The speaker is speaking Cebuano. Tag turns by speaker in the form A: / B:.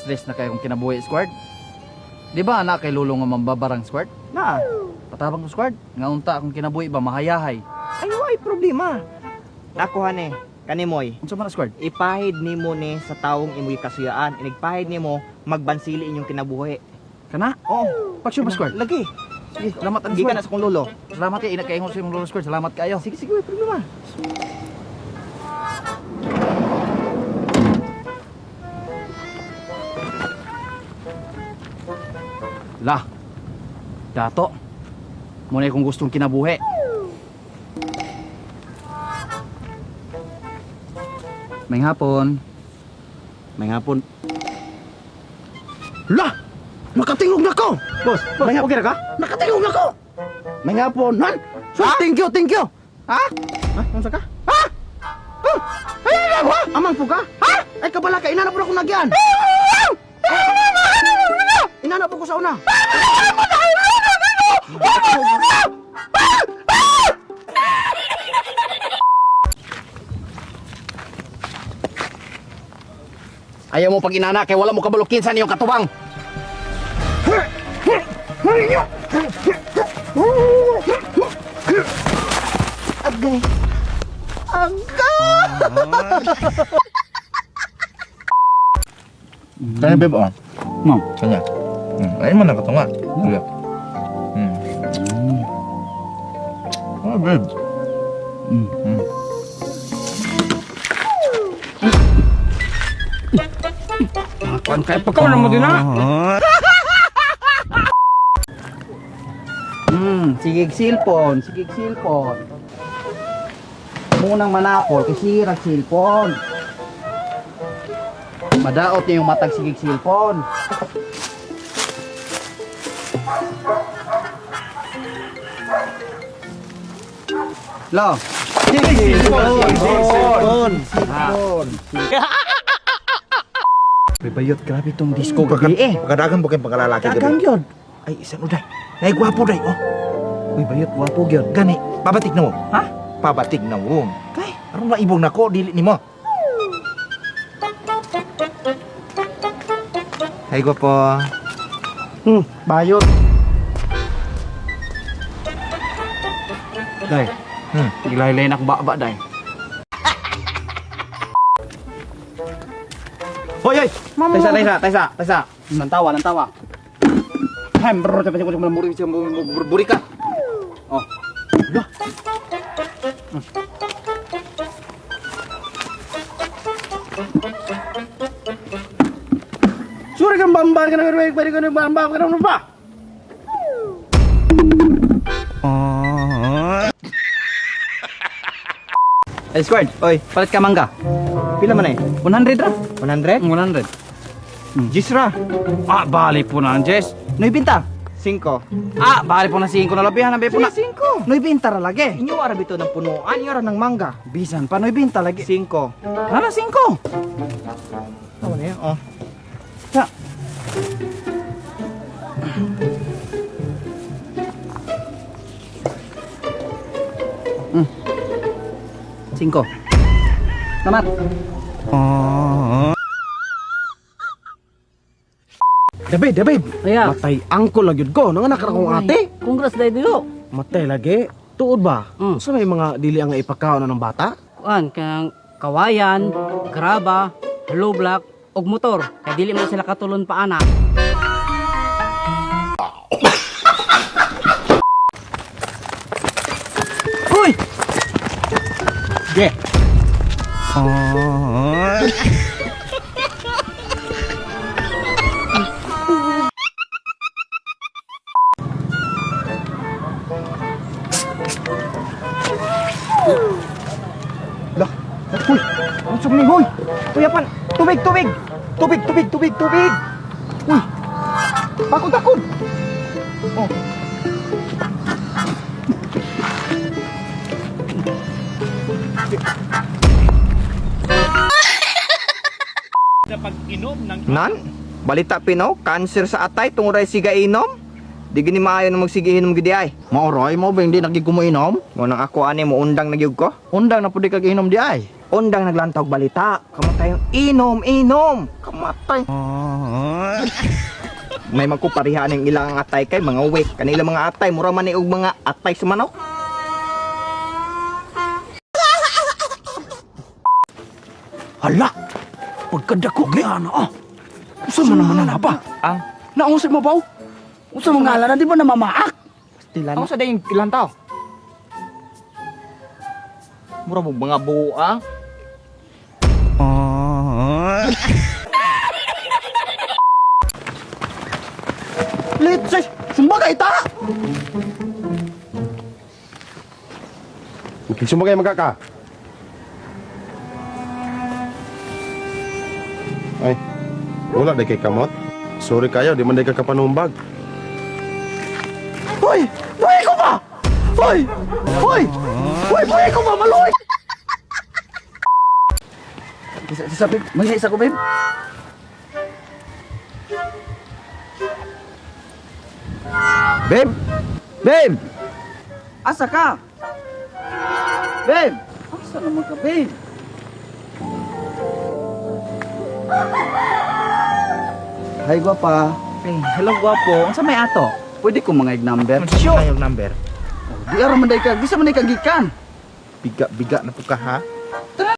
A: Stress na kayo kung kinabuhi, squad. Di ba anak kay lolo nga mambabarang, squad?
B: Na.
A: Patabang ko, squad. Nga unta akong kinabuhi ba mahayahay.
B: Ay, way problema. Nakuha ni, kanimoy.
A: Unsa man na, squad?
B: Ipahid nimo ni sa tawong imoy kasuyaan. Inigpahid nimo magbansili inyong kinabuhi.
A: Kana?
B: Oo.
A: Paksyo ba, squad?
B: Lagi.
A: Sige, salamat ang
B: Gikan
A: squad.
B: na sa kong lolo.
A: Salamat kay ina kay sa imong lolo, squad. Salamat kayo.
B: Sige, sige, way problema.
A: La. Dato. Muna kung gustong kinabuhi. May hapon. May hapon.
C: La! Nakatingog na ko!
B: Boss, boss,
C: May
B: okay ra ka?
C: Nakatingog na ko! May hapon, han? Sus, thank you, thank you! Ha?
B: Ha? Unsa ka?
C: Ha? Oh! Ay, ay, ay, ha?
B: Amang po ka?
C: Ha? Ay, kabala ka, inana po na akong nagyan! Inana po ko sa una!
A: Ayaw mo pag inana kay wala mo kabalo kinsa niyong katubang.
B: Agay.
D: Kanya babe oh.
A: No.
D: Kanya. Ayun mo na katunga. Iya. Oh, babe.
A: Kuan kay pagkaw na mo din ha. Sige silpon, sige silpon. Munang manapol kay sirag silpon. Madaot niya yung matag sigig silpon. Lo. Sige silpon.
C: Silpon!
A: Silpon. Bayot, grabe itong disco gabi eh.
D: Pagkadagan po kayong pagkalalaki
C: Dagang
D: gabi.
C: yun!
D: Ay, isan uday. Nay gwapo day oh.
A: Uy, bayot, wapo gyud.
D: Gani, pabatik na mo.
A: Ha?
D: Pabatik na mo.
A: Kay,
D: Aron maibong nako dili nimo. Ay, gwapo.
A: Bayot. Day. Ilaylay na akong baba, day.
B: Hoy, hoy. Taysa, taysa, taysa, taysa.
A: Nantawa, nantawa. Hem, bro, cepat cepat cepat muri buri ka. Oh. Lah. Suri kan bambar kan bari bari kan bambar kan ba. Ay, squad.
B: Oy,
A: Palit ka mangga.
B: pila man eh?
A: 100 ra.
B: 100?
A: 100.
B: Jisra.
A: Ah, bali po na, Jess. Noybinta.
B: 5.
A: Ah, bali po na 5 na labihan na po na.
B: Sige, 5.
A: Noybinta ra lagi.
B: Inyo ara bito ng punuan, inyo ara ng mangga.
A: Bisan pa noybinta lagi.
B: 5.
A: Nana 5.
B: Tama na yun, oh.
A: Sa. 5. Namat.
C: David, David!
E: Aya.
C: Matay angko lang yun ko. Nanganak ra kong ate.
E: Congrats dahil diyo.
C: Matay lagi. Tuod ba?
E: Mm.
C: Sa may mga dili ang ipakaon na ng bata?
E: Kuan kang kawayan, graba, hollow block, ug motor. Kay dili man sila katulon pa ana.
A: Uy!
B: Ge. Lah, huy, unsa man ni hoy? Kuya pan, tubig, tubig. Tubig, tubig, tubig, tubig. Uy. Bakod, bakod. Oh. Nan, balita pinaw, cancer sa atay tungod ay siga inom. Di gini maayo na magsige inom gidi ay.
C: Maoray mo ba hindi nagigumuinom?
B: Mo nang ako ani mo undang na gyud ko.
C: Undang na pud kag inom di ay.
B: Undang naglantaw og balita. Kamatay yung inom, inom. Kamatay. May magkuparihan ng ilang atay kay mga wek. Kanila mga atay, mura man ni og mga atay sa manok.
C: Hala! Pagkadako kaya na ah. Usa man naman na pa?
B: Ang
C: Naunsa mo ba? Usa mo ngalan na di ba namamaak?
B: Pastilan. Ang sa dayong ilang tao? Mura mo mga buang.
C: Litsis! Sumba kay ta!
F: Sumagay magkaka. Ay, wala day kay kamot. Sorry kayo, di man day ka kapanumbag.
C: Hoy! Buhay ko ba? Hoy! Hoy! Hoy, buhay ko ba? Maloy! Isa, babe. Mangina isa ko, babe. Babe! Babe! Asa ka? Babe! Asa naman ka, babe? Hi, gwapa.
B: Hey, hello gwapo. Unsa may ato?
C: Pwede ko mga number?
D: Sure. Ayong number.
C: Di ara man day ka, di sa man day ka gikan.
D: Biga-biga na po ka ha.
C: Tara